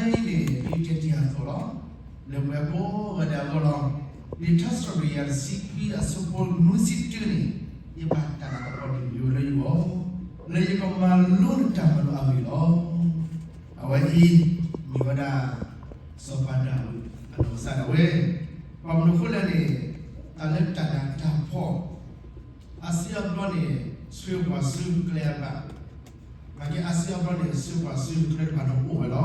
အဝဲအံၤန့ၣ် ယတဲတ့ၢ်အသိးလီၤ. လၢပှၤကိးဂၤဒဲးအဂီၢ်လီၤ. လံာ်ထါစံးထီၣ်ပတြၢၤ တဆံခွံ အဆၢဖိနွံဆံတၢန့ၣ်, ယဘၣ်တၢ်နးတၢ်ဖှီၣ်တမံၤလၢယဂီၢ်, လၢယကမၤလိနတၢ်မၤလိအဂ့ၢ်လီၤ. အဝဲအံၤ မ့ၢ်ဝဲဒၣ် စီၤပၤဒၤဝံး အနီၢ်ကစၢ်ဒၣ်ဝဲ, ဘၣ်မနုၤအဃိလဲၣ်န့ၣ်, တၢ်လၢတၢ်နးတၢ်ဖှီၣ် အါစုအါဘျီန့ၣ် ဆှၢပှၤဆူကျဲအဘၣ်, နာ်က့အါစုအါဘျီန့ၣ် ဆှၢပှၤဆူကျဲတဖၣ်န့ၣ်အိၣ်ဝဲလီၤ.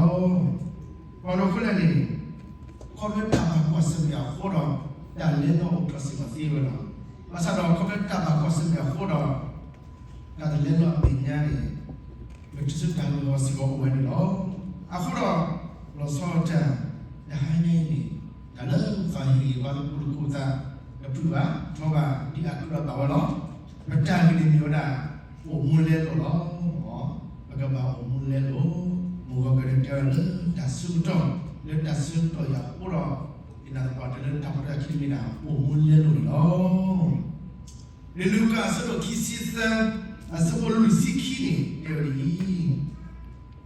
ဘၣ်မနုၤအဃိလဲၣ်န့ၣ်, ခီဖျိတၢ်ဘၣ်ကွၢ်ဆၢၣ်မဲာ်အဃိဒီး တၢ်လဲၤလီၤအိၣ်ထီၣ်စ့ၢ်ကီးသ့ဝဲလီၤ. ဘၣ်ဆၣ်ဒီးခီဖျိတၢ်ဘၣ်ကွၢ်ဆၢၣ်မဲာ်အဃိဒီး တၢ်တလဲၤလီၤအမဲာ်ညါန့ၣ် ပတုၤဆူတၢ်လီၤစ့ၢ်ကီးအိၣ်ဝဲန့ၣ်လီၤ. အဃိဒီး လီၤဆီဒၣ်တၢ် တဟါညါအံၤန့ၣ် တၢ်လၢသးဟ့ၣ်ဂံၢ်ဘါလၢပူၤတကိးသး တဖုဘၣ်ထီဘၣ် ဒ်အဒိၣ်ဒီးဘၣ်ဝဲလီၤ. ပတၢ်ဂ့ၢ်န့ၣ်မ့ၢ်ဝဲဒၣ် အိၣ်မူလဲလိာ်လီၤ. ပကဘၣ်အိၣ်မူလဲလိာ်, မ်အဂီၢ်ကဒဲကတဲလၢတၢ်ဆၢကတီၢ်, လၢတၢ်ဆၢကတီၢ်အံၤအဃိဒီး ယနာ်သပှၢ်တၢၢ်လၢတၢ်ပီၢ်တၢ်ခံမ့ၢ်ဒၣ် အိၣ်မူလဲလိာ်န့ၣ်လီၤ. လံာ်လူၤကၣ်အဆၢဒိၣ်ခံဆံသၢ အဆၢဖိလွံၢ်ဆံခံန့ၣ် တဲဝဲဒ်အံၤ, ဒီးစံး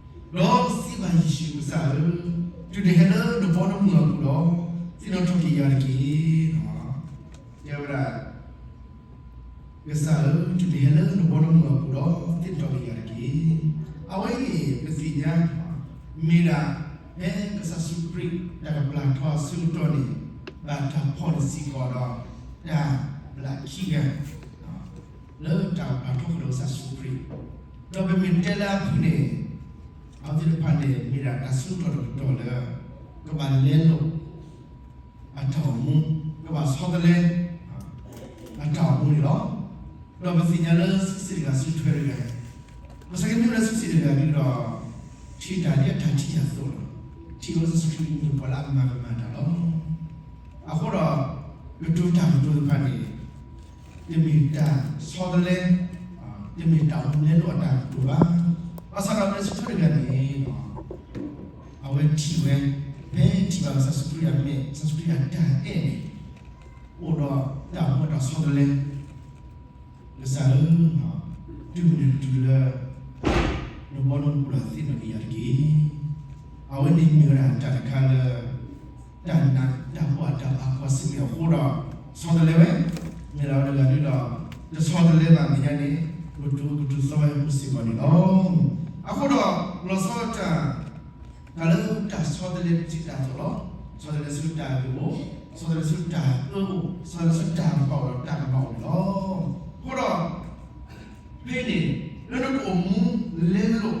ဘၣ်ယ့ၣ်ၡူး, ကစၢ်ဧၢ, တုၤနဟဲလၢနဘီနမုၢ်အပူၤဒီး, သ့ၣ်နီၣ်ထီၣ်က့ၤယၤတက့ၢ်. တဲဝဲဒၣ် ကစၢ်ဧၢ, တုၤနဟဲလၢနဘီနမုၢ်အပူၤဒီး, သ့ၣ်နီၣ်ထီၣ်က့ၤယၤတက့ၢ်. အဝဲအံၤန့ၣ် ပသ့ၣ်ညါ မ့ၢ်ဒၣ် ဖဲကစၢ်ယ့ၣ်ၡူးခရံာ် တၢ်ကပျၢ်ထီအဆၢကတီၢ်န့ၣ် ဘၣ်တၢ်ဖီၣ်န့ၢ်စ့ၢ်ကီးဒီး တၢ်ဘျးခံဂၤ လၢတၢ်ပျၢ်ထီၣ်ဃုာ်ဒီးကစၢ်ယ့ၣ်ၡူးခရံာ်, ဒီးပမ့ၢ်တဲလၢအဖုၣ်န့ၣ် အဝဲသ့ၣ်တဖၣ်န့ၣ် မ့ၢ်ဒၣ်တၢ်ဆၢကတီၢ်တကတီၢ်လၢ ကဘၣ်လဲလိာ် အတၢ်အိၣ်မူ, ကဘၣ်ဆီတလဲ အတၢ်အိၣ်မူန့ၣ်လီၤ. ဒီးပသ့ၣ်ညါလၢစုစ့ၣ်တဂၤစုထွဲတဂၤ, ဘၣ်ဆၣ်ကမ့ၢ်လၢစုစ့ၣ်တဂၤဒ်ဒီး ထံၣ်တၢ်ဒ်အတၢ်ထံၣ်အသိးလီၤ. ထံၣ်ဝဲကစၢ်ယ့ၣ်ၡူးခရံာ်မ့ၢ်ပှၤလၢအမၤကမၣ်တၢ်လီၤ. အဃိဒီး ကတိၤတၢ်ကတိၤတဖၣ်န့ၣ် တမ့ၢ်တၢ်ဆီတလဲ, တမ့ၢ်တၢ်အိၣ်မူလဲလိာ်အတၢ်ကတိၤဘၣ်. ဘၣ်ဆၣ်ဒီးလၢစုထွဲတဂၤန့ၣ် အဝဲထံၣ်ဝဲ, ဖဲထံၣ်ဘၣ်ကစၢ်ယ့ၣ်ၡူးခရံာ်အမဲာ်, ကစၢ်ယ့ၣ်ၡူးခရံာ်အတၢ်အဲၣ်န့ၣ် အိၣ်ဒီးတၢ်အိၣ်မူအတၢ်ဆီတလဲ, ကစၢ်ဧၢ, တုၤမ့ၢ်နတုၤလၢ နဘီနမုၢ်ပူၤဒီး သ့ၣ်နီၣ်က့ၤယၤတက့ၢ်. အဝဲန့ၣ်မ့ၢ်ဝဲဒၣ်တၢ်တခါလၢ တၢ်နးတၢ်ဖှီၣ်အတၢ်ဘၣ်ကွၢ်ဆၢၣ်မဲာ်အဃိဒီး ဆီတလဲဝဲ, မ့ၢ်ဒၣ်ဝဲတဂၤဒ်ဒီး တဆီတလဲဘၣ်မဲာ်ညါန့ၣ် ကတိၤကတိၤသီဝဲအိၣ်စ့ၢ်ကီးန့ၣ်လီၤ. အဃိဒီး လီၤဆီဒၣ်တၢ် တၢ်လၢတၢ်ဆီတလဲတၢ်သိးလီၤ. ဆီတလဲဆူတၢ်ဂ့ၢ်အိၣ်, ဆီတလဲဆူတၢ်အၢအိၣ်, ဆီတလဲဆူတၢ်ကဘၣ်အိၣ်ဒီးတၢ်ကဘၣ်အိၣ်န့ၣ်လီၤ. အဃိဒီး ဖဲန့ၣ် လၢနကအိၣ်မူလဲလိာ်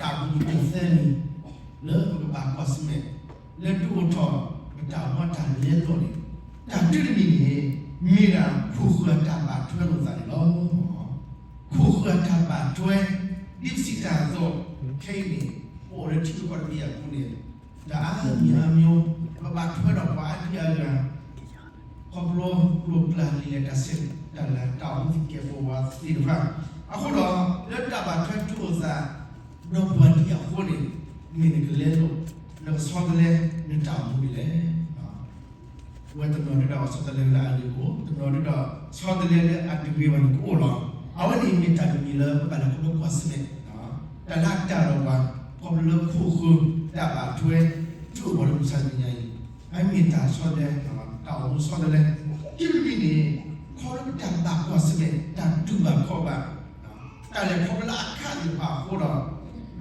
ဒီးဆီတလဲ နတၢ်အိၣ်မူတၢ်ဘၣ်ကွၢ်ဆၢၣ်မဲာ်အဂီၢ်န့ၣ် တၢ်အပူၤကွံာ်သၢမံၤ လၢပကဘၣ်ကွၢ်ဆၢၣ်မဲာ် လၢဒုးအိၣ်ထီၣ်ပတၢ်အိၣ်မူတၢ်လဲလိာ်န့ၣ်, တၢ်တမံၤန့ၣ် မ့ၢ်ဒၣ်ခိၣ်ဃၢၤအတၢ်ဘၣ်ထွဲလိာ်သးန့ၣ်လီၤ. ခိၣ်ဃၢၤအတၢ်ဘၣ်ထွဲ, ဒ်ပစံးတၢ်အသိး ခဲအံၤန့ၣ် ပအိၣ်လၢထံရူၢ်ကီၢ်ရ့ၣ်အပူၤန့ၣ် တၢ်အါမံၤအါမျိုး ပဘၣ်ထွဲဒီးပှၤအါဒံအါဂၤ ခီဖျိကျိၤကျဲလံာ်လဲၢ်တၢ်ဆဲးတၢ်လၤ တၢ်အိၣ်မူသကဲးပဝးသ့ၣ်တဖၣ်, အဃိဒီး လၢတၢ်ဘၣ်ထွဲဒုးအိၣ်သး ဒီးပှၤဒ်အံၤအဃိန့ၣ် မ့ၢ်နကလဲလိာ် နကဆီတလဲ နတၢ်အိၣ်မူဒ်လဲၣ်. အဝဲတနီၤဒုးဒီးဆီတလဲလၢအဂ့ၢ်အိၣ်, တနီၤဒုးဒီး ဆီတလဲလၢအတဂ့ၤဘၣ်န့ၣ်ကအိၣ်လီၤ. အဝဲ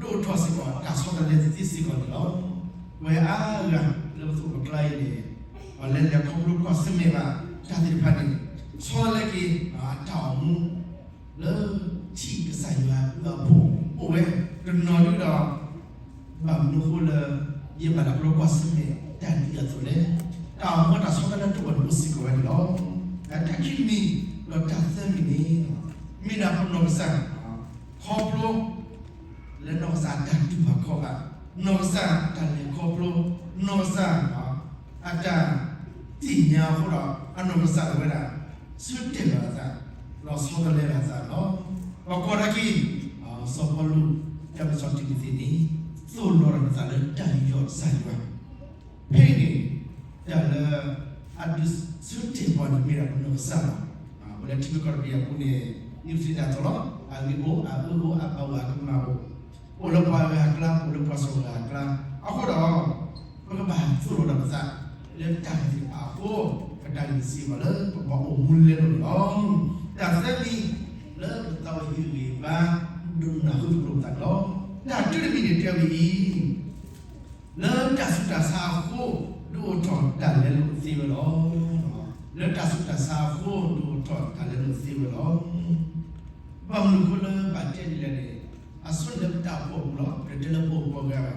န့ၣ်မ့ၢ်တၢ်တမံၤလၢပဘၣ်လဲၤခီဖျိကွၢ်ဆၢၣ်မဲာ် တၢ်လၢအတၢ်ဒီးပှၤ ခီဖျိလၢခိၣ်ဃၢၤတၢ်ဘၣ်ထွဲ ဒုးအိၣ်ပှၤလၢမုၢ်ဆါတနံၤညါအံၤ, အမ့ၢ်တၢ်ဆီတလဲ တၢ်အိၣ်မူဆီတလဲ, ခံမံၤန့ၣ် ခီဖျိပတၢ်ဘၣ်ကွၢ်ဆၢၣ်မဲာ် တၢ်တူၢ်ဘၣ်ခီၣ်ဘၣ် တၢ်လဲၤခီဖျိလၢအခးသ့ၣ်တဖၣ်အဃိဒီး ဒုးအိၣ်ထီၣ်စ့ၢ်ကီးတၢ်ဆီတလဲသ့စ့ၢ်ကီးန့ၣ်လီၤ. ပဝဲအါဂၤလၢပသိးပကျါအံၤန့ၣ် ပလဲၤလဲၤခီဖျိကွၢ်ဆၢၣ်မဲာ်ဘၣ်တၢ်သ့ၣ်တဖၣ်န့ၣ် ဆီတလဲက့ၤအတၢ်အိၣ်မူ လၢထံၣ်ကစၢ်ယွၤအဘျုးအဖှိၣ်အိၣ်ဝဲ, တနီၤဒုးဒီး ဘၣ်မနုၤအဃိလၢ ယဘၣ်လဲၤခီဖျိကွၢ်ဆၢၣ်မဲာ်တၢ်ဒ်အံၤအသိးလဲၣ်. တၢ်အိၣ်မူတၢ်ဆီတလဲတအိၣ်န့ၣ်အိၣ်စ့ၢ်ကီးဝဲန့ၣ်လီၤ. တၢ်ခံမံၤဒီးတၢ်သၢမံၤန့ၣ် မ့ၢ်ဒၣ်ပနီၢ်ကစၢ် ခီဖျိ လၢနီၢ်ကစၢ်အတၢ်တူၢ်ဘၣ်ခီၣ်ဘၣ်, နီၢ်ကစၢ်အတၢ်လဲၤခီဖျိ, နီၢ်ကစၢ်အတၢ်သ့ၣ်ညါအဃိဒီး အနီၢ်ကစၢ်ဒၣ်ဝဲဒၣ် ဆၢတဲာ်ဘၣ်အသး, လီၤဆီတလဲဘၣ်အသးလီၤ. ပကွၢ်ထီၣ်က့ၤ စီၤပီလူး တဲဘၣ်စီၤတံၤမသ့းန့ၣ် သိၣ်လိဒီးနသးလၢတၢ်ယူးယီၣ်ကစၢ်ယွၤ ဖဲအံၤန့ၣ် တၢ်လၢအဒုးဆၢတဲာ်ပှၤန့ၣ်မ့ၢ်ဒၣ်ပနီၢ်ကစၢ်လီၤ. ပဝဲလၢထံရူၢ်ကီၢ်ရ့ၣ်အပူၤန့ၣ် ဒ်ပစံးတၢ်အသိးလီၤ. အဂ့ၢ်အိၣ်, အအၢအိၣ်, အဘၣ်အိၣ်, အကမၣ်အိၣ်, ပအိၣ်လၢပှၤဂၤအကျါ, ပအိၣ်လၢပှၤစီၤပၤအကျါ, အဃိဒီး ပကဘၣ်သိၣ်လိသးဒီးပသး လၢတၢ်ဂ့ၢ်သ့ၣ်တဖၣ်အဃိ, ပတၢ်ဂ့ၢ်စံးဘၣ်လၢပဘၣ်အိၣ်မူလဲလိာ်န့ၣ်လီၤ. တၢ်သၢမံၤလၢပသးအိၣ်ဟ့ၣ်ဂံၢ်ဘါ ဒိကနၣ်ဃုာ်သကိးလိာ်ပသးန့ၣ်လီၤ. တၢ်တမံၤန့ၣ်တဲဝဲဒ်အံၤ, လၢတၢ်ဆူးတၢ်ဆါအဃိ ဒုးအိၣ်ထီၣ်တၢ်လဲလိာ်သ့ဝဲလီၤ. လၢတၢ်ဆူးတၢ်ဆါအဃိ ဒုးအိၣ်ထီၣ်တၢ်လဲလိာ်သ့ဝဲလီၤ. ဘၣ်မနုၤအဃိလၢဘၣ်တဲဒ်လဲၣ်န့ၣ်, အဆိန့ၣ်လၢပတၢ်အိၣ်ဖှိၣ်အပူၤလီၤ, ပတတဲလၢပအိၣ်ပှဲၤဂၤဘၣ်.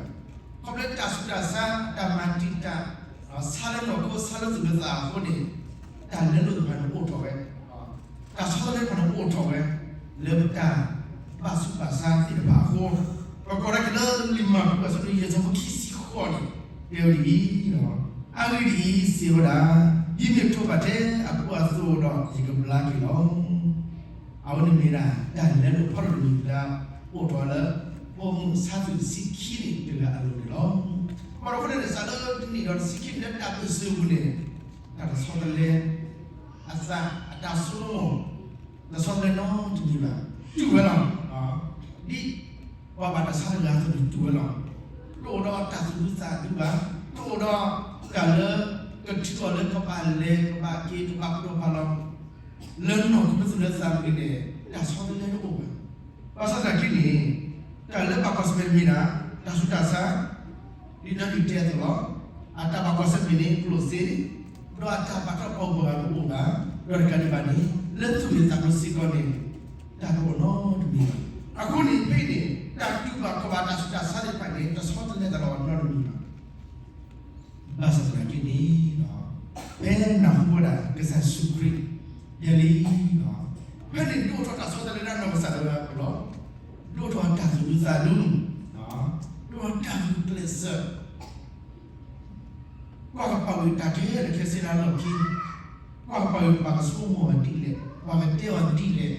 ခီဖျိတၢ်ဆူးတၢ်ဆါ, တၢ်မၤတံာ်တာ်, ဆါလၢနီၢ်ခိ, ဆါလၢသူၣ်လၢသးအဃိန့ၣ်, တၢ်လဲလိာ်တဖၣ်န့ၣ်အိၣ်ထီၣ်ဝဲ, တၢ်ဆီတလဲတဖၣ်န့ၣ်အိၣ်ထီၣ်ဝဲ လၢပတၢ်ဘၣ်ဆူးဘၣ်ဆါသ့ၣ်တဖၣ်အဃိ, ပကွၢ်ကဒါက့ၤလၢလံာ်မၢ်ကူးအဆၢဒိၣ်ယဲၢ်ဆၢဖိခံဆံဃိးန့ၣ်, တဲဝဲဒ်အံၤ, အဂ့ၢ်ဒ်အံၤ, စံးဝဲဒၣ်, ယမ့ၢ်ထိးဘၣ်ထဲအကူအသိးဒီး ယကဘျါက့ၤလီၤ. အဝဲန့ၣ်မ့ၢ်ဒၣ် တၢ်လဲလိာ်ဖးဒိၣ်တမံၤလၢ အိၣ်ထီၣ်လၢ ပိာ်မုၣ်ဆါသူၣ်တဆံခံနံၣ်တဂၤအလိၤန့ၣ်လီၤ. ဘၣ်ဆၣ်အဃိန့ၣ် စးလၢတနံၣ်ဒီးတဆံခံနံၣ်လၢတၢ်ပၢၢ်ဆၢပူၤန့ၣ်, တၢ်တဆီတလဲ, အသး, အတၢ်ဆိကမိၣ်, တဆီတလဲနီတမံၤဘၣ်, တူၢ်ဝဲလီၤ. ဒ်ပှၤဘၣ်တၢ်ဆါတဂၤအသိးန့ၣ် တူၢ်ဝဲလီၤ. တအိၣ်ဒီးတၢ်သူၣ်ဒူသးဒူဘၣ်, တအိၣ်ဒီးတၢ်လၢ ကထုးအီၤလၢကဘၣ်လဲၤကဘၣ်က့ၤကဘၣ်ကူဒီးဖးလီၤ, လၢနီၢ်ခိလၢသူၣ်လၢသးမ့ၢ်ဂ့ၤန့ၣ် တၢ်ဆီတလဲတအိၣ်ဘၣ်. ဘၣ်ဆၣ်သနာ်က့န့ၣ်, တၢ်လၢဘၣ်ကွၢ်ဆၢၣ်မဲာ်တမ့ၢ်ဒၣ် တၢ်ဆူးတၢ်ဆါ, ဒ်နီၢ်ဒံၣ်တဲအသိးလီၤ. အတၢ်ဘၣ်ကွၢ်ဆၢၣ်မဲာ်န့ၣ် ကျိၣ်စ့, ဒီးအတၢ်ဘၣ်တၢ်ပီၢ်ပှၤဂၤတအိၣ်ဘၣ်, ဒီးတကးဒံးဘၣ်န့ၣ် လၢသူၣ်ဂ့ၤသးကျိၤစ့ၢ်ကီးန့ၣ် တၢ်တအိၣ်နီတမံၤဘၣ်. အဃိန့ၣ်ဖဲအံၤန့ၣ် တၢ်တူၢ်ဘၣ်ခီၣ်ဘၣ်တၢ်ဆူးတၢ်ဆါသ့ၣ်တဖၣ်န့ၣ် တဆီတလဲသးဒီးနီတမံၤဘၣ်. ဘၣ်ဆၣ်သနာ်က့န့ၣ်, ဖဲနၢ်ဟူဝဲဒၣ်ကစၢ်ယ့ၣ်ၡူးခရံာ်, ယဲလံ, ဖဲန့ၣ်ဒုးအိၣ်ထီၣ်တၢ်ဆီတလဲလၢနီၢ်ကစၢ်ဒၣ်ဝဲအပူၤလီၤ. ဒုးအိၣ်ထီၣ်တၢ်သူၣ်ဒူသးဒူ, ဒုးအိၣ်ထီၣ်တၢ်ဂုာ်ကျဲးစၢး, ကွၢ်ကပာ်ဝဲတၢ်ခဲလၢာ်ခဲဆ့လၢအလီၢ်ခံ, ကွၢ်ကပာ်ဝဲပှၤကဆိကမိၣ်အီၤဒ်လဲၣ်, ပှၤကတဲအီၤဒ်လဲၣ်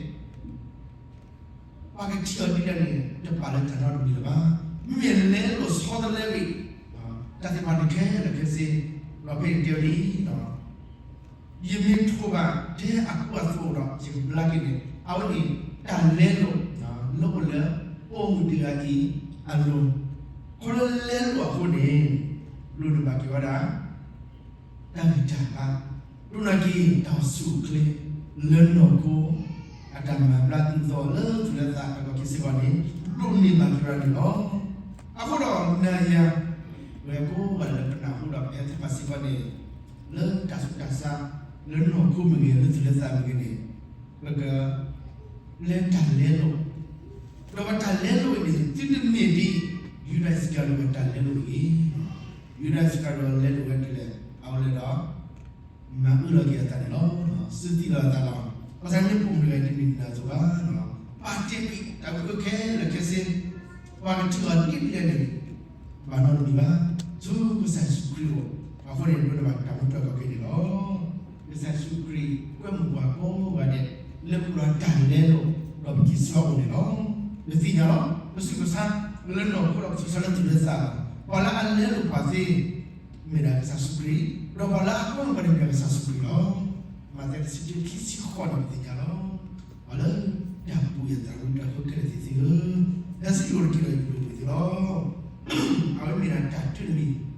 ပှၤကထံၣ်အီၤဒ်လဲၣ်န့ၣ် တပာ်လၢတၢ်နီတမံၤလၢၤဘၣ်. မ့ၢ်လဲလိာ်ဆီတလဲဝဲ တၢ်သ့ၣ်တဖၣ်န့ၣ်ခဲလၢာ်ခဲဆ့ ဒီးဖဲန့ၣ်တဲဝဲဒ်အံၤ, ယမ့ၢ်ထိးဘၣ်ထဲအကူအသိးဒီး ယကဘျါက့ၤန့ၣ်, အဝဲန့ၣ် တၢ်လဲလိာ် လၢအိၣ်လၢပိာ်မုၣ်တဂၤအံၤအလိၤ, ခီဖျိလဲလိာ်အဃိန့ၣ် လိၣ်န့ၢ်ဘၣ်က့ၤဝဲဒၣ် တၢ်ဂံၢ်တၢ်ဘါ, ဒိးန့ၢ်က့ၤတၢ်အိၣ်ဆူၣ်အိၣ်ချ့ လၢနီၢ်ခိ, အတၢ်မၤဘျါသီလၢသူၣ်လၢသးအလီၢ်ခံစ့ၢ်ကီးန့ၣ် ဒိးန့ၢ်ဘၣ်က့ၤဝဲဒၣ်န့ၣ်လီၤ. အဃိဒီးနၤယၤ ပဝဲကိးဂၤလၢပနၢ်ဟူဒီးပဟဲသ့ၣ်တဖၣ်စ့ၢ်ကီးန့ၣ်, လၢတၢ်ဆူးတၢ်ဆါ, လၢနီၢ်ခိမ့ၢ်ဂ့ၤ, လၢသူၣ်လၢသးမ့ၢ်ဂ့ၤန့ၣ်, ပက လဲၤတၢ်လဲလိာ်, ဒီးပတၢ်လဲလိာ်အံၤန့ၣ် သုတမ့ၢ်ဒ် ယူဒၤအံၣ်စကၤရံၤအတၢ်လဲလိာ်တဂ့ၤ. ယူဒၤအံၣ်စကၤရံၤအလဲလိာ်ဝဲဒ်လဲၣ်, အဝဲလဲၤဒီး မၤအၢလီၤက့ၤအသးန့ၣ်လီၤ. စူးသံလီၤအသးလီၤ. ဘၣ်ဆၣ်မ့ၢ်ပိာ်မုၣ်တဂၤအံၤတမ့ၢ်ဒ်န့ၣ်အသိးဘၣ်, ပာ်တ့ၢ်ကွံာ်တၢ်အုၣ်က့ၤခဲလၢာ်ခဲဆ့, ပှၤကထံၣ်အီၤဒ်လဲၣ်န့ၣ် ဘၣ်နီတမံၤဘၣ်, ဆူကစၢ်ယ့ၣ်ၡူးခရံာ်အအိၣ်, အဃိန့ၣ် ဒိးန့ၢ်ဘၣ်တၢ်မူထီၣ်ကီၢ်က့ၤန့ၣ်လီၤ. ကစၢ်ယ့ၣ်ၡူးခရံာ်ကွဲမုာ်ပှၤကိးဂၤဒဲး လၢပကအိၣ်ဒီးတၢ်လဲလိာ် ဒီးပက့ၤဆူအအိၣ်န့ၣ်လီၤ. ပသ့ၣ်ညါလီၤ, ပဆူးပဆါလၢနီၢ်ခိဒီးပဆူးပဆါလၢသူၣ်လၢသးလီၤ. ပှၤလၢအလဲလိာ်ပှၤသ့ မ့ၢ်ဒၣ်ကစၢ်ယ့ၣ်ၡူးခရံာ်, ဒီးပှၤလၢအကွဲမုာ်ပှၤန့ၣ်မ့ၢ်ဒၣ်ကစၢ်ယ့ၣ်ၡူးခရံာ်လီၤ. မးသဲတဆံတၢ ခံဆံဃိးန့ၣ် ပသ့ၣ်ညါလီၤ. ပှၤလၢတၢ်ပူၤယသးရူတၢ်ဃၢခဲလၢာ်သ့ၣ်သုဧၢ, တၢ်စံးယိၤတက့ၢ်ဒီးယကဒိးကွံာ်သုလီၤ. အဝဲမ့ၢ်ဒၣ်တၢ်တမံၤ, တၢ်တမံၤန့ၣ် တဲဝဲဒ်အံၤ, လၢတၢ်ကီတၢ်ခဲ, လၢတၢ်နးတၢ်ဖှီၣ်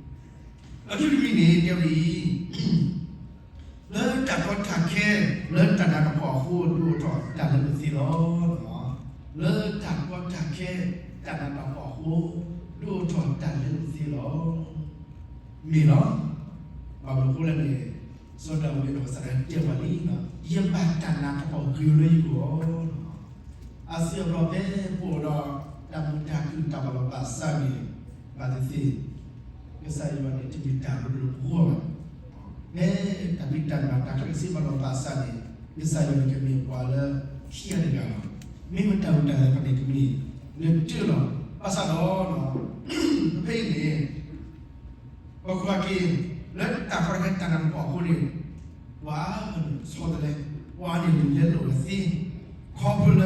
အဃိ ဒုးအိၣ်ထီၣ်တၢ်လဲလိာ်သ့လီၤ. လၢတၢ်ကီတၢ်ခဲ, တၢ်နးတၢ်ဖှီၣ်အဃိ, ဒုးအိၣ်ထီၣ်တၢ်လဲလိာ်သ့လီၤ. မ့ၢ်လီၤ. ဘၣ်မနုၤအဃိလဲၣ်န့ၣ်, စီၤဒၤဝံးအနီၢ်ကစၢ်ဒၣ်တဲပှၤလံ, ယဘၣ်တၢ်နးတၢ်ဖှီၣ်ဂ့ၤလၢယဂီၢ် အစုအဘျီဖဲပအိၣ်ဒီးတၢ်မုာ်တၢ်ခုၣ်တၢ်ဘၣ်လီၤဘၣ်စးန့ၣ်, ဘၣ်သ့ၣ်သ့ၣ်, ကစၢ်ယွၤန့ၣ်တမ့ၢ်တၢ်ရူတရူပဂီၢ်ဘၣ်. ဖဲတၢ်ဖံးတၢ်မၤတၢ်ခဲလၢာ်ခဲဆ့ဘၣ်လီၤဘၣ်စးန့ၣ်, ကစၢ်ယွၤန့ၣ်ကမ့ၢ်ပှၤလၢခံဂၤတဂၤလီၤ. မ့ၢ်မတၤမတၤလဲၣ်န့ၣ် ကမ့ၢ်လၢတၢၢ်လီၤ. ဘၣ်ဆၣ်ဒီး ဖဲအံၤန့ၣ် ပကွၢ်က့ၤ လၢတၢ်ကီတၢ်ခဲတၢ်နးတၢ်ဖှီၣ်အဃိန့ၣ်, ပှၤန့ၣ်ဆီတလဲ, ပှၤန့ၣ်လဲလိာ်ဝဲသ့, ခီဖျိလၢ က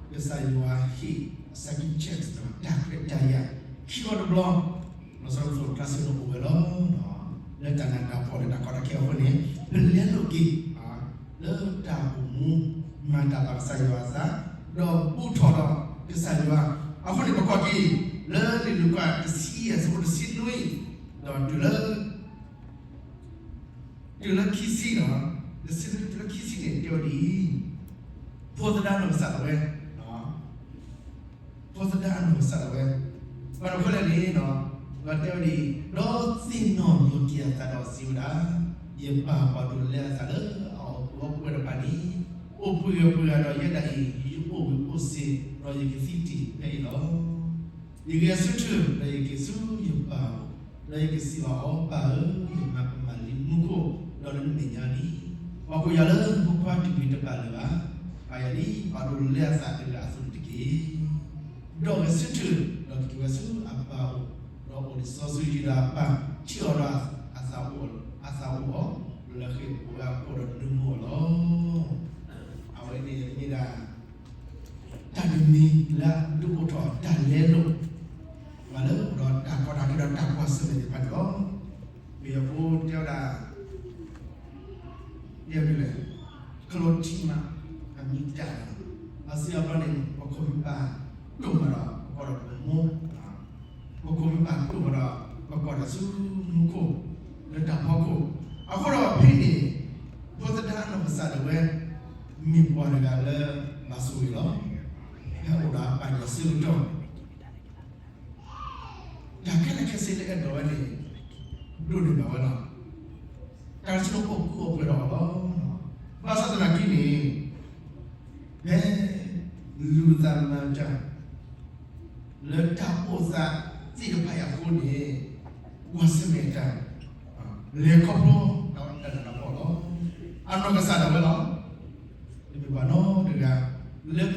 စၢ်ယွၤဟ့ၣ် second chance တၢ်ခွဲးတၢ်ယာ် ခံဘျီတဘျီ, လီၤဆီဒၣ်တၢ်အိၣ်ဖျါစ့ၢ်ကီးအိၣ်ဝဲလီၤ. လၢတၢ်နးတၢ်ဖှီၣ်လၢတၢ်ကီတၢ်ခဲအဃိန့ၣ်, ပလဲလိာ်က့ၤ လၢတၢ်အိၣ်မူ မၤတၢ်ဘၣ်ကစၢ်ယွၤအသး, ဒီးဘူၣ်ထီၣ်ဒီးကစၢ်ယွၤ အဃိန့ၣ် ပကွၢ်က့ၤ လၢလံာ်လူၤကၣ်တဆံယဲၢ် အဆၢဖိတဆံနွံ ဒီးတုၤလၢ တုၤလၢခံဆံလီၤ, တဆံနွံတုၤလၢခံဆံန့ၣ် တဲဝဲဒ်အံၤ, ဖိသဒါအနီၢ်ကစၢ်ဒၣ်ဝဲ ဖိသဒါအနီၢ်ကစၢ်ဒၣ်ဝဲ, ဘၣ်မနုၤအဃိလဲၣ်န့ၣ်, လီၤတဲဝဲဒ်အံၤ, ဒီးသ့ၣ်နီၣ်လီၤက့ၤအသးဒီးစံးဝဲဒၣ်, ယပၢ်ပှၤဒိးလဲအသးလၢအအီၣ်ကုၢ်အီပှဲၤတဖၣ်န့ၣ်, အိၣ်ပှဲၤဂၤပှဲၤဂၤဒီးယဲဒၣ်အံၤ ယအိၣ်ဝဲအိၣ်စ့ၤ ဒီးယကသံတ့ၢ်ဖဲအံၤလီၤ. ယကဟဲဆၢထၢၣ် ဒီးယက့ၤဆူယပၢ်အအိၣ်, ဒီးယကစံးဘၣ်အီၤ, ပၢ်ဧၢ, ယမၤကမၣ်လံမူခိၣ်, ဒီးလၢနမဲာ်ညါလံ, ပှၤကိးယၤလၢနဖိခွါတုၤမ့ၢ်တဘၣ်လၢၤဘၣ်, ပာ်ယၤဒ်ပှၤဒိးလဲအသးတဂၤအသိးန့ၣ်တက့ၢ်. ဒီးကဟဲဆၢထၢၣ် ဒီးကက့ၤဝဲဆူအပၢ်အအိၣ်, ဒီးအိၣ်လံာ်စီဆှံယုၢ်ဒီးအပၢ်, ထံၣ်အီၤဒီးအသးအိၣ်, အသးအိၣ်အီၤ, လၢဃ့ၢ်ပူၤဝဲအဃိဒီးနၢမူအီၤလီၤ. အဝဲန့ၣ်မ့ၢ်ဒၣ် တၢ်တမံၤလၢအဒုးအိၣ်ထီၣ်တၢ်လဲလိာ်, ပှၤလၢအိၣ်ဒီးတၢ်ကီတၢ်ခဲဒီးတၢ်ကွၢ်ဆၢၣ်မဲာ်သ့ၣ်တဖၣ်န့ၣ်လီၤ. ပယီၤဖိတဲဝဲဒၣ်, ဒ်လဲၣ်, ခလိထံမး အမံၤတၢ်လီၤ. အစံးအဘျီန့ၣ် ပခိၣ်ပပၢ်တိၢ်မးဒီး ပကိးဒီးပမိၢ် ပခိၣ်ပပၢ်တိၢ်မးဒီး ပကိးဒီးဆူမူခိၣ် လၢတၢ်ဖီခိၣ်. အဃိဒီးဖဲအံၤန့ၣ် ဖိသဒါအနီၢ်ကစၢ်ဒၣ်ဝဲ မ့ၢ်ပှၤတဂၤလၢဘၣ်ဆိၣ်ဂ့ၤလီၤ. ဟဲအိၣ်ဒီးအပၢ်ဒီးဆၢကတီၢ် တၢ်ခဲလၢာ်ခဲဆ့လၢအဲၣ်ဒိးဝဲန့ၣ် ဒိးန့ၢ်ဘၣ်ဝဲလီၤ. တၢ်ကစီၣ်အိၣ်ကူအိၣ်ပှဲၤဒီးအီၤလီၤ. ဘၣ်ဆၣ်သနာ်က့န့ၣ် ဖဲလူၤသးမၤတၢ် လၢတၢ်အိၣ်သးသ့ၣ်တဖၣ်အံၤအဃိန့ၣ် ကွၢ်ဆၢၣ်မဲာ်တၢ် လဲၤခီဖျိတၢ်နးတၢ်ဖှီၣ်လီၤ. အနီၢ်ကစၢ်ဒၣ်ဝဲလီၤ. တမ့ၢ်ပှၤနီတဂၤ လၢက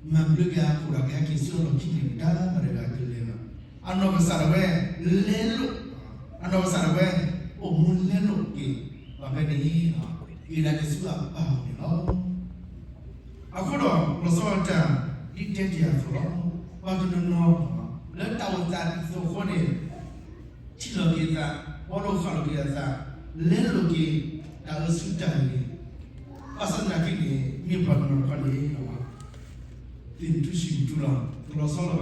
မၤဘျုးက့ၤအခိၣ်ဒီးကဟဲက့ၤဆူအလီၢ်ခံန့ၣ် တၢ်မၤတဂၤကလဲၤဘၣ်. အနီၢ်ကစၢ်ဒၣ်ဝဲ လဲလိာ်, အနီၢ်ကစၢ်ဒၣ်ဝဲ အိၣ်မူလဲလိာ်က့ၤ ဘၣ်ဖဲန့ၣ် က့ၤဒၣ်က့ၤဆူအပၢ်အအိၣ်န့ၣ်လီၤ. အဃိဒီး လီၤဆီဒၣ်တၢ် ဒ်တဲတ့ၢ်အသိးလီၤ. ပှၤတနီၤနီၤ လၢတၢ်အိၣ်သးဒ်သိးအဃိန့ၣ် ထံၣ်လီၤက့ၤအသး, ဘှီလိာ်ဃာ်လိာ်က့ၤအသး, လဲလိာ်က့ၤ တၢ်အၢဆူတၢ်ဂ့ၤ, ဘၣ်ဆၣ်သနာ်က့န့ၣ် မ့ၢ်ပှၤတနီၤတခီန့ၣ် သ့ၣ်မုၢ်ထူဆံးမုၢ်ထူလီၤ,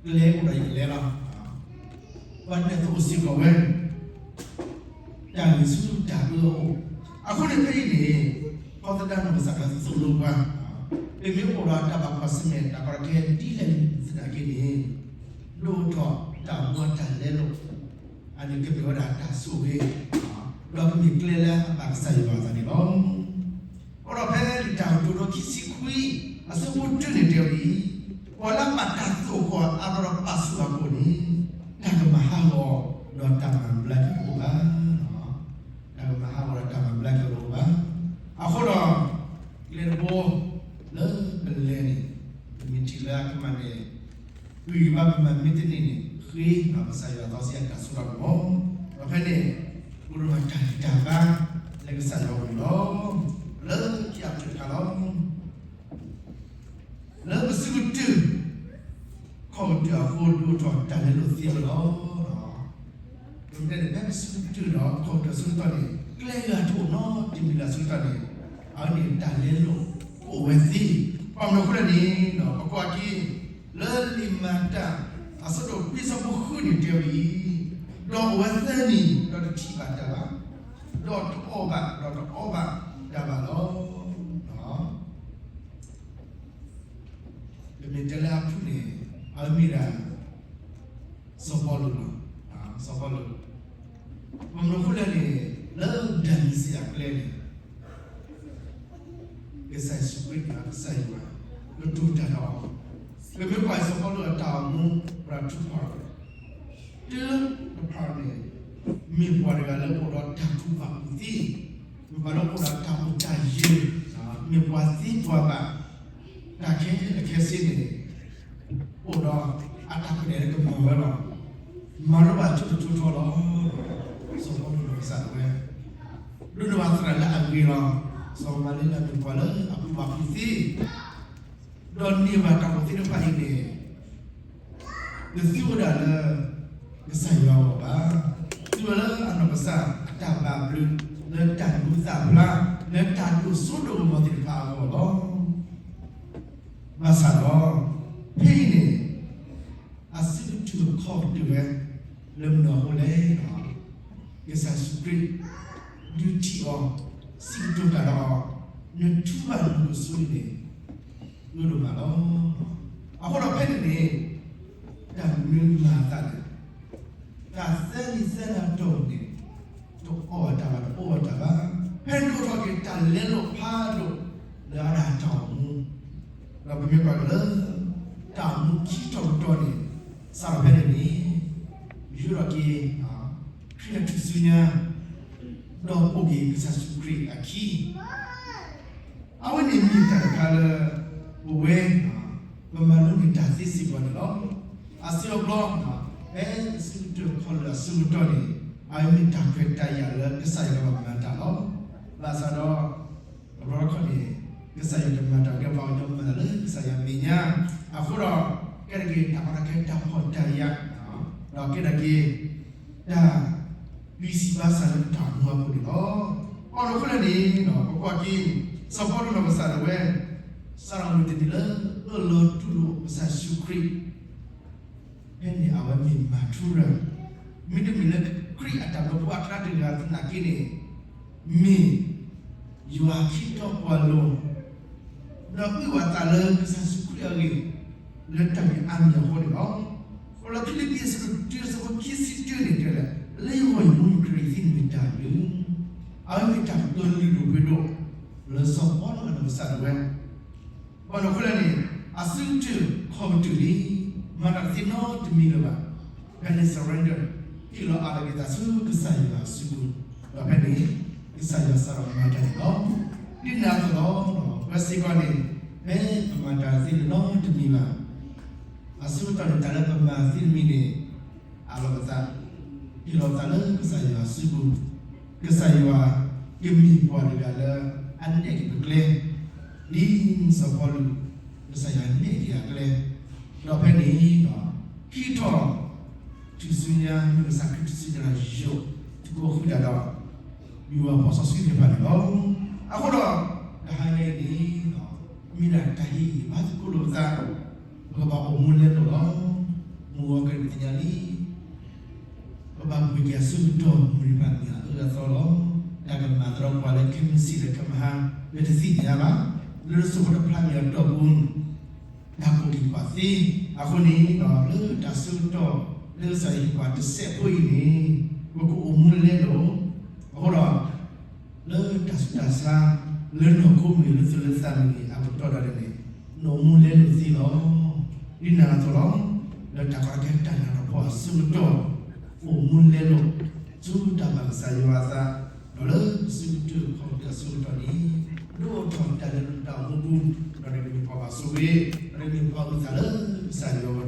တလီၤဆီလီၤဘၣ်, ကလဲၤအိၣ်ဒီးယကလဲၤလီၤ, ပှၤနဲၣ်သိးအိၣ်စ့ၢ်ကီးဝဲ တၢ်ဂ့ၤဆူတၢ်အၢအအိၣ်, အဃိန့ၣ်ဖဲအံၤန့ၣ် ဖိသဒါနီၢ်ကစၢ်ဒၣ်ဝဲသိၣ်လိပှၤ, ပမ့ၢ်အိၣ်ဒီးတၢ်ဘၣ်ကွၢ်ဆၢၣ်မဲာ်တၢ်ကီတၢ်ခဲဒ်လဲၣ်သနာ်က့န့ၣ် ဒိၣ်ထီၣ်တၢ်မူအတၢ်လဲလိာ်, အန့ၣ်ကမ့ၢ်ဝဲဒၣ်တၢ်ဆိၣ်ဂ့ၤ, ဒီးကမ့ၢ်ကျဲလၢအဘၣ်ကစၢ်ယွၤအသးန့ၣ်လီၤ. အဃိဒီးဖဲလံာ်တၢ်ကတိၤဒိခံဆံခွံ အဆၢဖိတၢန့ၣ်တဲဝဲဒ်အံၤ, ပှၤလၢအဘၣ်တၢ်သိၣ်ဃီၤအါဘျီဒီးပာ်ဆူၣ်အခိၣ်န့ၣ် တၢ်ကမၤဟးဂီၤဒီးတၢ်မၤဘျါက့ၤတအိၣ်ဘၣ်, တၢ်ကမၤဟးဂီၤဒီးတၢ်မၤဘျါက့ၤတအိၣ်ဘၣ်. အဃိဒီး ကျဲတဘိလၢပလဲၤန့ၣ် ပမ့ၢ်ထံၣ်လၢအကမၣ်န့ၣ် ဂံၢ်ဘါပမၤမ့ၢ်တန့ၢ်န့ၣ် ဃ့နီၢ်ကစၢ်ယွၤသီဆံးအတၢ်စိတၢ်ကမီၤ, ဒီးဖဲန့ၣ် ပကဘၣ်တၢ်ဂံၢ်တၢ်ဘါလၢကစၢ်ယွၤအအိၣ်န့ၣ်လီၤ. လၢခံအပူၤတခါလီၤ. လၢပစုကတၢၢ် ခီၣ်ကတၢၢ်အဃိဒိၣ်ထီၣ်တၢ်လဲလိာ်သ့ဝဲလီၤ. ပမ့ၢ်တဲန့ၣ် ဖဲပစုကတၢၢ်ဒီးခီၣ်ကတၢၢ်အဆၢကတီၢ်န့ၣ် ကျဲဂၤတအိၣ်နီတမံၤလၢအဆၢကတီၢ်န့ၣ် အဝဲန့ၣ်တၢ်လဲလိာ်ကအိၣ်ဝဲသ့. ဘၣ်မနုၤအဃိလဲၣ်န့ၣ် ပကွၢ်က့ၤ လၢလံာ်မၤတၢ် အဆၢဒိၣ်ခွံအဆၢဖိဃုန့ၣ်တဲဝဲဒ်အံၤ, ဒီးအိၣ်ဝဲသၢနံၤ ဒီးတထံၣ်ဘၣ်တၢ်ဘၣ်, ဒီးတအီၣ်ဘၣ် ဒီးတအီဘၣ်တၢ်ဘၣ်လီၤ. ပမ့ၢ်တဲလၢအဖုၣ်န့ၣ် အဝဲမ့ၢ်ဒၣ် စီၤပီလူးလီၤ. စီၤပီလူး, ဘၣ်မနုၤအဃိလဲၣ်န့ၣ် လၢဒၤမံးစ့းအကျဲန့ၣ် ကစၢ်ယ့ၣ်ၡူးခရံာ်န့ၣ် ကစၢ်ယွၤ ကတိၤတၢ်ဒီးအီၤ, ပမ့ၢ်ကွၢ်စီၤပီလူးအတၢ်အိၣ်မူ ပှၤထူးပှၤတီၤ တုၤတဖၣ်န့ၣ် မ့ၢ်ပှၤတဂၤလၢအိၣ်ဒီးတၢ်ကူၣ်ဘၣ်ကူၣ်သ့, မ့ၢ်ပှၤလၢအိၣ်ဒီးတၢ်အိၣ်တၢ်ယၢၤ, မ့ၢ်ပှၤသ့ပှၤဘၣ်, တၢ်ခဲလၢာ်ခဲဆ့န့ၣ် အိၣ်ဒီးအတၢ်ပညိၣ်လၢကမၤဝဲလီၤ. မၤလိဘၣ်ဆိတထူထီလီၤ. စီၤပီလူးနီၢ်ကစၢ်ဒၣ်ဝဲ ဒိးန့ၢ်ဘၣ်သရၣ်လၢအဂ့ၤလီၤ. စီၤမၤလ့လးမ့ၢ်ပှၤလၢအကူၣ်ဘၣ်ကူၣ်သ့ ဒီးန့ၢ်ဘၣ်တၢ်ကူၣ်သ့တဖၣ်အံၤန့ၣ် ကသူဝဲဒၣ်လၢ ကစၢ်ယွၤအဂီၢ်ဘၣ်. သူဝဲလၢအနီၢ်ကစၢ်အတၢ်ဘၣ်ဘျုး လၢတၢ်ဒိးသးဖျါ လၢတၢ်ဒိၣ်စိဒိၣ်ကမီၤသ့ၣ်တဖၣ်အဂီၢ်လီၤ. ဘၣ်ဆၣ်ဒီး ဖဲအံၤန့ၣ် အစုကတၢၢ်ခီၣ်ကတၢၢ်ဝဲ လၢမနုၤအဃိလဲၣ်, ကစၢ်ယ့ၣ်ၡူးခရံာ် ဒုးထံၣ်အီၤ, စံးကတိၤတၢ်ဒီးအီၤ, နထူဘၣ်နကဆိအံၤန့ၣ် အၢဒိၣ်မးလီၤ. အဃိဒီးဖဲန့ၣ်န့ၣ် တၢ်မနုၤမၤအသးန့ၣ် တၢ်သၢနံၤသၢလါအတီၢ်ပူၤန့ၣ် တအီၣ်အတၢ်ဘၣ် တအိၣ်အတၢ်ဘၣ်. ဖဲဒိၣ်ထီၣ်က့ၤတၢ်လဲလိာ်ဖးဒိၣ်လၢအဝဲဒၣ်တၢ်အိၣ်မူ, ဒီးပမ့ၢ်ကွၢ်က့ၤလၢ တၢ်အိၣ်မူခံထီၣ်တတီၤန့ၣ် စးထီၣ်ဖဲန့ၣ်န့ၣ် ယူးထီၣ်က့ၤ ခရံာ်အထူၣ်စုညါ ဒီးပိာ်က့ၤကစၢ်ယ့ၣ်ၡူးခရံာ်အခံ အဝဲန့ၣ်မ့ၢ်တၢ်တခါလၢ ပဝဲ ပမၤလိန့ၢ်တၢ်သ့စ့ၢ်ကီးန့ၣ်လီၤ. အဆၢအဘျီ ဖဲအစုကတၢၢ်ခီၣ်ကတၢၢ်အဆၢကတီၢ်န့ၣ် အဝဲမ့ၢ်တၢ်ခွဲးတၢ်ယာ်လၢကစၢ်ယွၤကဘၣ်မၤတၢ်လီၤ. ဘၣ်ဆၣ်ဒီး တဘျီတခီၣ်န့ၣ် ကစၢ်ယွၤတမၤတၢ်ကဲပှၤကညီ မၤတၢ်လၢကစၢ်ယွၤမဲာ်ညါ, အဃိဒီး ကဲထီၣ်က့ၤတၢ်ကီတၢ်ခဲတၢ်ဖှီၣ်တၢ်ယာ် ဒီးကဲထီၣ်က့ၤ တၢ် ပံစံးဘါစၢ်လၢပတၢ်အိၣ်မူအပူၤန့ၣ်လီၤ. အဃိလၢန့ၣ် ပကွၢ်က့ၤ စီၤပီလူးနီၢ်ကစၢ်ဒၣ်ဝဲ စးထီၣ်မုၢ်တနံၤလၢ အၢၣ်လီၤတူၢ်လိာ်ကစၢ်ယ့ၣ်ၡူးခရံာ် ဖဲန့ၣ်အဝဲမ့ၢ်မၤထူရၤ မ့တမ့ၢ်လၢခရံာ်အတၢ်ဒိးဖိအကျါတဂၤသနာ်က့န့ၣ် မ့ၢ် ယွၤခံတီပှၤလိၤ ဒီးအုၣ်အသးလၢကစၢ်ယ့ၣ်ၡူးခရံာ်အဂ့ၢ် လၢတၢ်မ့ၢ်အါမံၤအဃိန့ၣ်လီၤ. အဃိလၢဖံလံးပံးအဆၢဒိၣ်တၢ အဆၢဖိခံဆံတၢန့ၣ်တဲလၢ လၢယဂီၢ်ယမူယခရံာ်ယသံန့ၣ်မ့ၢ်တၢ်ဘျုး, အဝဲမ့ၢ်တၢ်ကတိၤလုၢ်ဒိၣ်ပှ့ၤဒိၣ် လၢစီၤပီလူးနီၢ်ကစၢ်ဒၣ်ဝဲ ဘၣ်မနုၤအဃိလဲၣ်န့ၣ် အစုကတၢၢ်ခီၣ်ကတၢၢ်လံ မၤတၢ်တသ့နီတမံၤလၢၤဘၣ်. ဖဲန့ၣ် surrender ဟ့ၣ်လီၤအါထီၣ်က့ၤသးဆူကစၢ်ယွၤအစုပူၤ, ဒီးဖဲန့ၣ် ကစၢ်ယွၤစးထီၣ်မၤတၢ်န့ၣ်လီၤ. ဒ်န့ၣ်အသိးလီၤ ပဝဲစ့ၢ်ကီးန့ၣ် ဖဲပမၤတၢ်တသ့နီတမံၤဘၣ် အဆၢကတီၢ်န့ၣ် တၢ်လၢပမၤသ့တမံၤန့ၣ် အးလီၤပသး, ဟ့ၣ်လီၤပသးလၢကစၢ်ယွၤအစုပူၤ, ကစၢ်ယွၤကမ့ၢ်ပှၤတဂၤလၢ အနဲၣ်က့ၤပကျဲ, ဒ်စီၤပီလူး ကစၢ်ယွၤနဲၣ်က့ၤအကျဲ, ဒီးဖဲန့ၣ် ဟံးထီၣ် ထူၣ်စုညါ မ့ၢ်ကစၢ်ခရံာ်ထူၣ်စုညါယိာ် သကိးဃုာ်တၢ်ဒီး ယွၤအပှၤစီဆှံသ့ၣ်တဖၣ်န့ၣ်လီၤ. အဃိဒီး တဟါညါအံၤန့ၣ် မ့ၢ်ဒၣ်တၢ်ဟ့ၣ်ဂံၢ်ဘါသကိးလိာ်ပသး, ပကဘၣ်အိၣ်မူလဲလိာ်လီၤ. မုၢ်ဂီၤကဲပသ့ၣ်ညါလံ ပဘၣ်ပှ့ၤက့ၤအဆၢကတီၢ်မုၢ်နံၤတဖၣ်မ့ၢ်အအၢအသီလီၤ. တၢ်ကမၤသရီပှၤလၢခဲမုၢ်ဆ့ၣ်လၢခဲမုၢ်ဟါ ပတသ့ၣ်ညါဘၣ်. လၢစိၤဃီတဖျါမ့ၢ်အတီၢ်ပူၤ တၢ်ကိးက့ၤပှၤသ့. အဃိန့ၣ် လၢတၢ်ဆၢကတီၢ် လၢကစၢ်ယွၤဟ့ၣ်ပှၤတစဲးဖိအံၤန့ၣ် ပကအိၣ်မူလဲလိာ်. အဃိဒီး လၢတၢ်ဆူးတၢ်ဆါ လၢနီၢ်ခိမ့ၢ်ဂ့ၤ လၢသူၣ်လၢသးမ့ၢ်ဂ့ၤ အပတီၢ်ဒၣ်လဲာ်န့ၣ် နအိၣ်မူလဲလိာ်သ့လီၤ. ဒ်န့ၣ်အသိးလီၤ. လၢတၢ်ကီတၢ်ခဲတၢ်နးတၢ်ဖှီၣ်အဆၢကတီၢ် အိၣ်မူလဲလိာ် ဆူတၢ်ဘၣ်ကစၢ်ယွၤအသး, ဒီးလၢပစုကတၢၢ်ခီၣ်ကတၢၢ်အဆၢကတီၢ်န့ၣ် ဒိၣ်ထီၣ်တၢ်လဲၤလၢတၢ်အိၣ်မူပူၤ, ဒီးနကမ့ၢ်ပှၤဘၣ်ဆိၣ်ဂ့ၤ, ဒီးနကမ့ၢ်ပှၤအုၣ်သးလၢကစၢ်ယွၤ